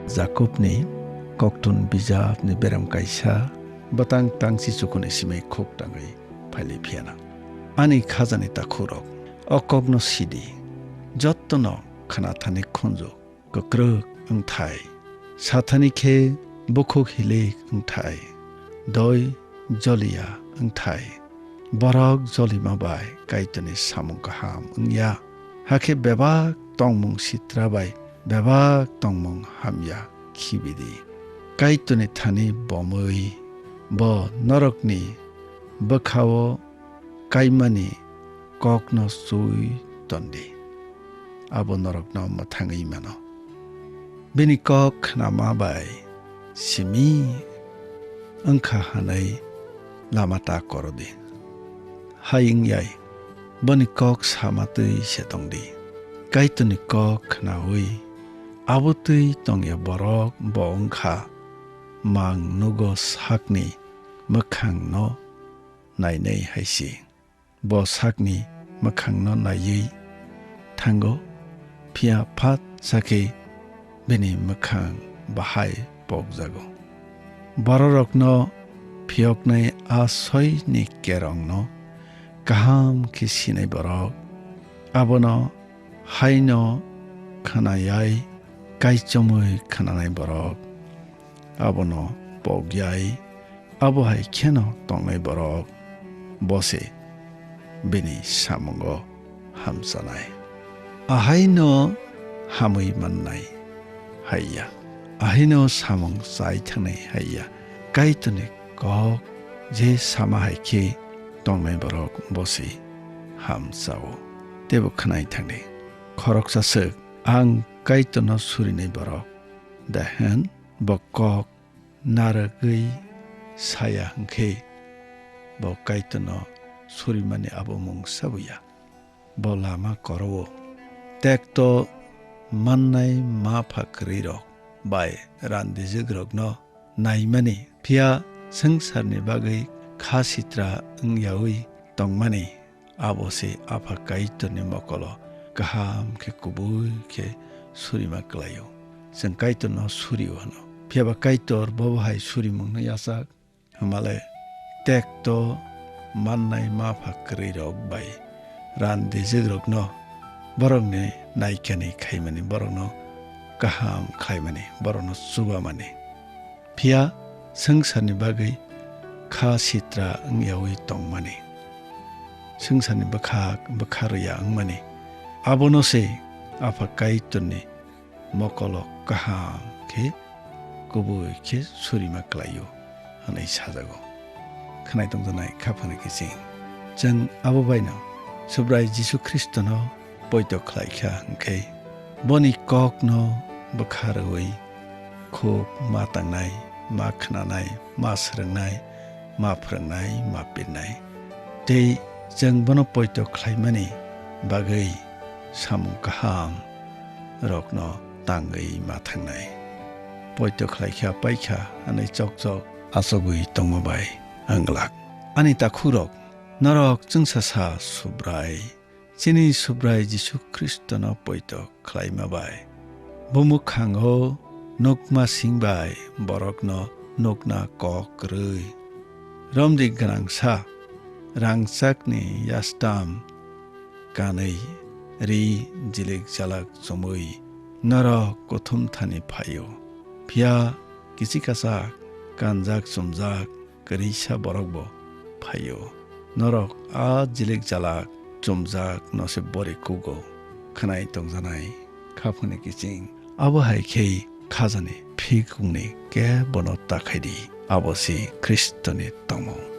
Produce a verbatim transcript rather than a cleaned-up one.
Jakobni koktun bijapni berem kaisa bwtang tangsi chukuni simi khuk tangwi phailai phiyana. Ani khajani takhurok, o kokno sidi, jottono khnathani khunju kwkrwk wngthai. Sathani khe bukhuk hilik wngthai. Doi joliya wngthai. Borok jolima bai Kaitorni samung kaham wngya. Hakhe bebak tongmung sitra bai bebak tongmung hamya khibidi. Kaitorni thani bomwi bo norokni bwkhao kaimani kokno sui tondi. Abo norokno mwthangwi mano. Bini kok khnama bai simi wngkha hwnwi lama ta korodi. Hai wngyai, boni kok sama twi se tongdi. Kaitorni kok khnaui abo twi tongya borok bo wngkha mang nugo sakni mwkhangno nainai hai se. Bo sakni mwkhangno naiwi thango, phiya phat sakhe bini mwkhang bahai pokjago. Bororokno phiyoknai a soini kerongno kaham khe sinai borok, abono haino khnayai kaichomwi khnanai borok, abono pokyai, abo hai kheno tongnai borok bo se bini samungo hamchanai. Ahaino hamwi mannai haiya, ahaino samung chai thangnai haiya, Kaitorni kok je sama hai khe tongnai borok bo se hamchao. Teibo khnai thangdi, khoroksa swk, ang Kaitorno surinai borok da hwn? Bo kok narwgwi saya hwnkhe, bo Kaitorno surimani abo mungsa buya. Bo lama koro-o. Tekto mannai ma pha kwrwirok bai randijukrokno naimani, phiya swngcharni bagwi kha sitra wngyaui tongmani, abo se Apha Kaitorni mokolo kaham khe kubui khe surima kwlaio. Chwng Kaitorno surio hwno. Phiya ba Kaitor bobo hai surimungno yachak. Hwnmale tekto mannai ma pha kwrwirok bai randijukrokno borokni naikani khaimani, borokno kaham khlaimani, borokno chubamani. Phiya swngcharni bagwi kha sitra wngyaui tongmani, swngcharni bwkhak bwkha rwya wngmani, abono se Apha Kaitorni mokolo kaham khe kubui khe surima kwlaio hwnwi sajago. Khwnai tongjaknai kha phani kiching, chwng abo baino Subrai Jisu Khristono poito khlai kha hwnkhe, boni kokno bwkha rwui khuk ma tangnai, ma khnanai, ma swrwngnai, ma phrwngnai, ma pirnai. Tei chwng bono poito khlaimani bagwi samung kaham rokno tangwi ma thangnai. Poito khlai kha pai kha hwnwi chokchok achogwi tongma bai ang glak. Ani takhurok, norok chwngsa sa Subrai, chini Subrai Jisu Khristono poito khlaima bai. Bo mwkhango nukma sing bai borokno nukna kok kwrwi. Romdi gwnangsa rangchakni yastam kanwi ri jilik jalak chumui norok kuthum thani phaio. Phiya kichik kachak kanjak chumjak kwrwisa borokbo phaio. Norok a jilik jalak chumjak no se bori kugo. Khwnai tongjanai kha phani kiching. Abo hai khe khajani phikungni kebono ta khaidi. Abo se Khristoni tongmung.